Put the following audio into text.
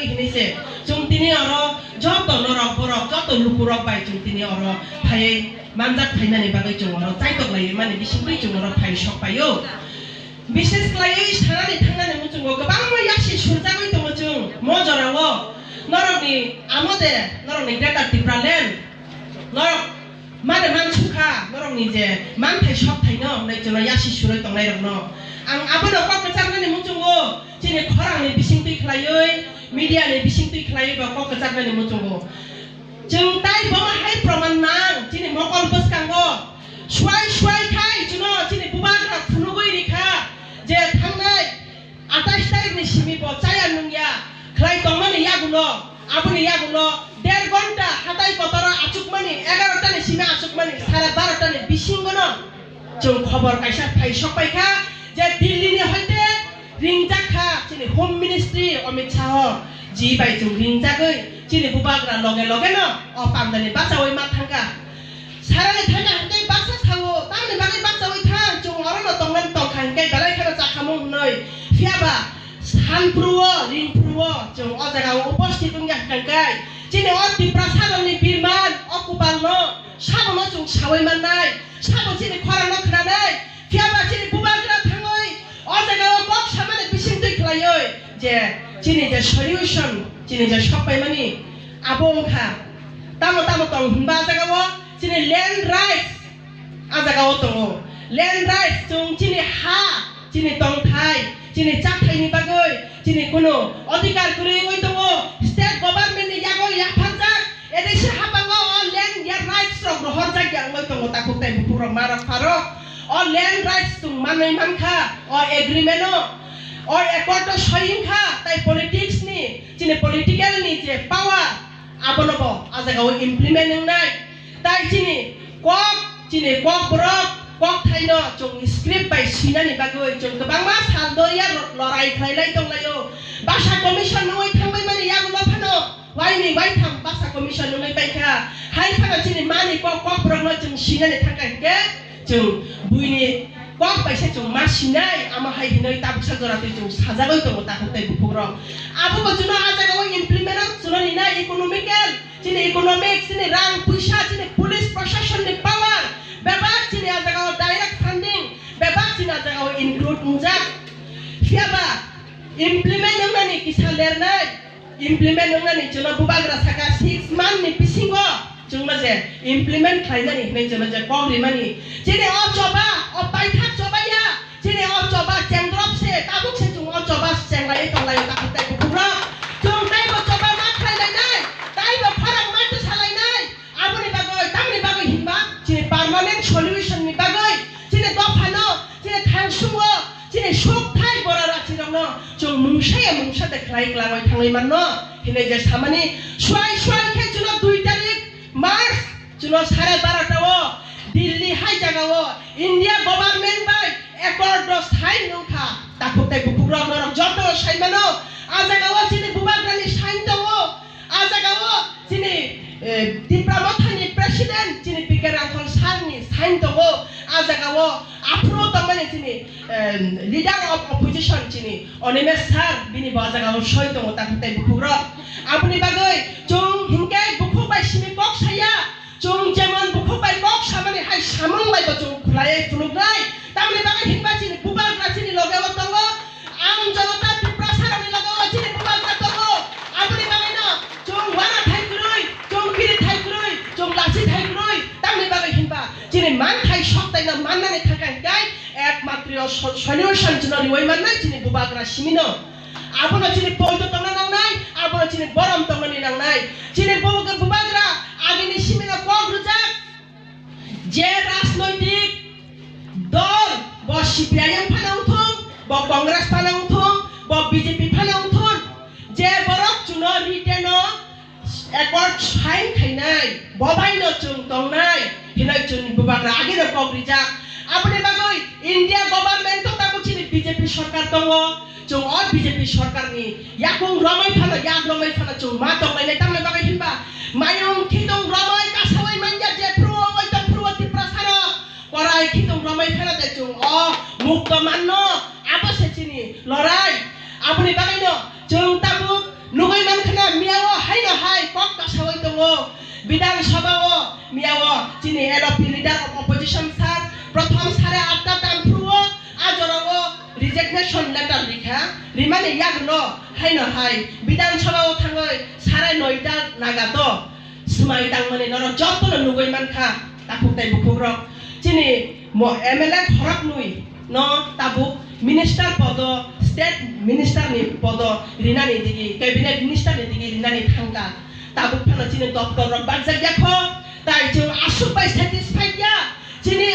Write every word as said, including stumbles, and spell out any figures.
Hinwi se, chwng tini oro joto norok borok, joto lukurok bai chwng tini oro phaiwi manjak phainani bagwi chwng oro chaitok laiwi mani bisingtwi chwng oro phai sok paio. Bishes khlaiwi sanani thangnani muchungo kwbangma yasi surjagwi tongo chwng mo jorao. Norokni amo de, norokni Greater Tipraland, norok mane mansukha, norokni je manthai sokthai no hwnwi chwngno yasi surwi tongnairokno. Ang abono kok kwchaknani muchungo chini khorangni bisingtwi khlaiwi, media ni bisingtwi khlaiwi ba kok kwchaknani muchungo. Chwng tai bomo hai proman nang, chini mokol bwskango suai suai khai chwngno chini bubagra phunugwi rikha je thangnai atais tarikni simi bo chaya nungya khlai tongmani yagulo, aboni yagulo der ghonta hatai kotoro achukmani, egarota ni simi achukmani, sare barota ni bisingono chwng khobor kaisa phai sok paikha je Delhi ni hoite ringjak kha chini Home Ministry Amit Shah ji bai chwng ringjagwi chini bubagra loge loge no o pandani bachaui ma thangkha. Sarani thangkha hwnkhe baksa sao, tamni bagwi bachaui thang, chwng orono tongmani tongkha hwnkhe belai kheno chakhamung hwnwi. Phiyaba sanphuru-o, ringphuru-o chwng o jagao uposthit wngya hwnkhe chini o Tiprasarokni birman o kupalno sabono chwng saui mannai, sabo chini khorangno khnanai. Phiyaba chini bubagra thangwi o jagao kok samani bisingtwi khlaiwi je chini je solution, chini je sokpaimani abo wngkha. Tamo tamo tong hwnba a jagao chini land rights a jagao tongo. Land rights chwng chini ha, chini tongthai, chini chathaini bagwi chini kunu odhikar kwrwi wngwi tongo. State government ni yago yapharjak A D C habango o land ya rights rok rohorjak ya wngwi tongo takhuk tai bukhuk rok ma rok pharok. O land rights chwng manwi mankha o agreement o, o accord o soi wngkha tai politics ni chini political ni je power abono bo a jagao implement wngnai. Tai chini kok, chini kok borok kok thaino chwng script bai swinani bagwi chwng kwbangma sal doya lorai khlailai tonglaio. Basa commission nungwi thangbai mani yagulo phano. Waini waitham baksa commission nungwi paikha. Hai phano chini mani kok, kokborokno chwng sinani thangkha hinkhe chwng buini kok bai se chwng ma sinai, amo hai hinwi tabuksa jora twi chwng sajagwi tongo takhuk tai buphukrok. Abo bo chwngno a jagao implement o chwngno ninai economical, chini economic, chini rang puisa, chini police proshasonni power, bebak chini a jagao direct funding, bebak chini a jagao include wngjak. Phiyaba implement wngnani kisa lernai. Implement wngnani chwngno bubagra saka six month ni bisingo chwngno je implement khlainani hinwi chwngno je kok rimani. Chini o choba, o paithak choba ya, chini o choba chengrop se, tabuk se chwng o choba chenglaiwi tonglaio takhuk tai buphukrok. Chwng taibo choba ma khlailainai, taibo khorang ma tisalainai. Aboni bagwi, tamni bagwi hinba, chini permanent solution ni bagwi, chini dophano, chini thangsungo, chini sukthai bora rachirokno chwng mungsa ya mungsa de khlai klangwi thangwi manno hinwi je samani. Suai suai khe chwngno dui tarik March chwngno sare barota o Delhi hai jagao India government bai accord o sign wngkha. Takhuk tai buphukrok norok joto sai mano. A jagao chini bubagrani sign tongo. A jagao chini, eh, Tipra Mothani president chini P K Rangkhol sir ni sign tongo. A jagao aphuru tongmani chini, eh, leader of opposition chini Animesh sir bini bo a jagao soi tongo takhuk tai buphukrok. Aboni bagwi chwng hinkhe bukhuk bai simi kok saya. Chwng jemon bukhuk bai kok samani hai samung bai bo chwng khwlaiwi phunuknai. Tamoni bagwi hinba chini bubagra chini loge o tongo. Ang Janata Tiprasa rokni loge o chini bubagra tongo. Aboni bagwino chwng wana thai kwrwi, chwng biri thai kwrwi, chwng lachi thai kwrwi. Tamoni bagwi hinba chini manthai soktaino mannani thangkha hinkhe ekmatro so-, solution chwngno riwi mannai chini bubagra simino. Abono chini poito tongna nangnai, abono chini borom tongnani nangnai. Chini bu-, bubagra agini simino kok rwjak. Je rajnoitik dol, bo C P I M phano wngthung, bo Congress phano wngthung, bo B J P phano wngthung, je borok chwngno written o accord sign khainai, bo baino chwng tongnai hinwi chwngni bubagra agino kok rijak. Aboni bagwi India government o tabuk chini B J P sorkar tongo, chwng o B J P sorkarni yakung romwi phano, yak romwi phano chwng ma tonglainai. Tamoni bagwi hinba mayung khitung romwi kasaui manya jephru o oi tongphru o Tiprasarok korai khitung romwi phano de chwng o mukto manno. Abo se chini lorai. Aboni bagwino chwng tabuk nugwi man O Bidhan Sabha o miya o chini L O P leader of opposition sir, prothom sare atta time phuru o a jora o resignation letter rikha, rimani yagno haino hai Bidhan Sabha o thangwi sare noita naga to swmai tangmani norok jotono nugwi mankha, takhuk tai bukhuk rok. Chini mo M L A khoroknwi no tabuk minister podo, state minister ni podo rinani digi, cabinet minister ni digi rinani thangkha. Tabuk phano chini doptor rok barjak ya kho, tai chwng aswk bai satisfied ya. Chini